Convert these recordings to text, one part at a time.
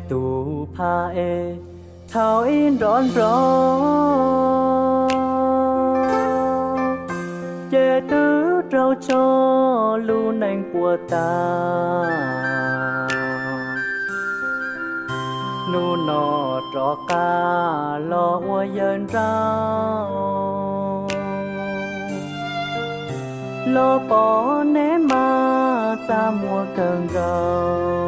Tus phab es thaum ib nrov nrov, ces twb raug tso lub neej puas tas. Hnub no rov qab los ua yawg nraug, los pom neb mas txaj muag kawg nkaus.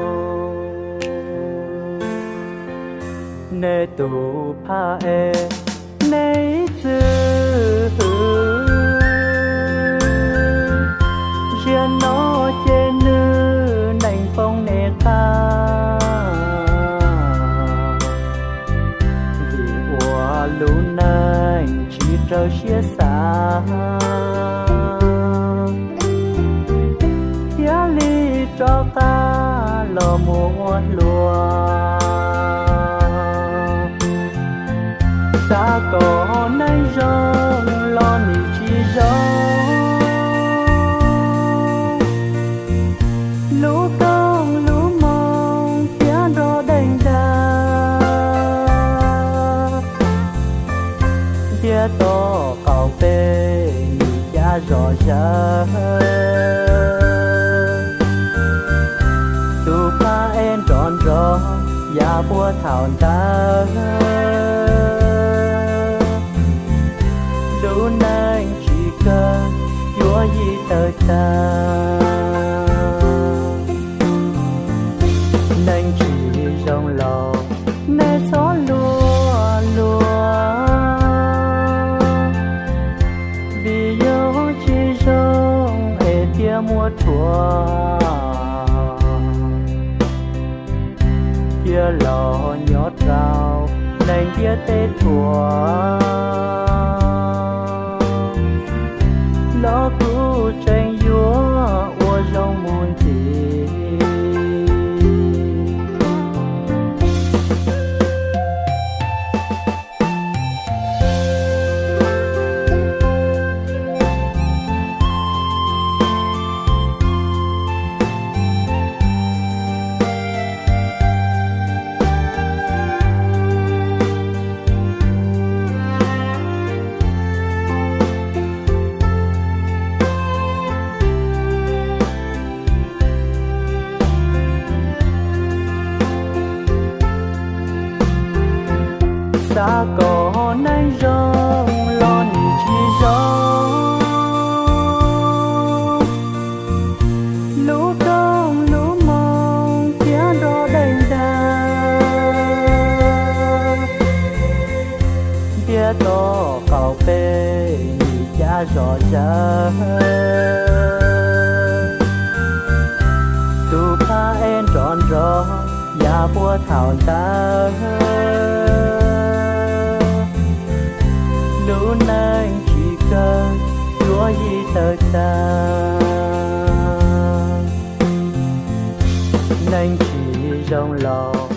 Neb tus phab es neb ib txwm hwm, zaum no ces nws neeg poob neb qab, vim ua lub neej tsis raws siab xav, thiaj li rov qab los mus ua hluas. Xav kom neej zoo los nim tsis zoo, lub koob lub moo thiab nrog deeg dag, ntiab tom qaum peb nim cab zom zaws. Tus phab es nrov nrov yav puag thaum ntawd, lub neej tsis kawg cuab yig tawg tag. Neeg tsis zoo los nej txhob luag luag, vim yog tsis zoo es thiaj muaj thuam, thiaj los nyob rau neeg ntiaj teb thuam, los kuj tseem yuav ua zoo mus ntxiv. Xav kom neej zoo los nim tsis zoo, lub koob lub moo thiab nrog deeg dag, ntiab tom qaum peb nim cab zom zaws. Tus phab es nrov nrov yav puag thaum ntawd, lub neej tsis kawg cuab yig tawg tag. Neeg tsis zoo los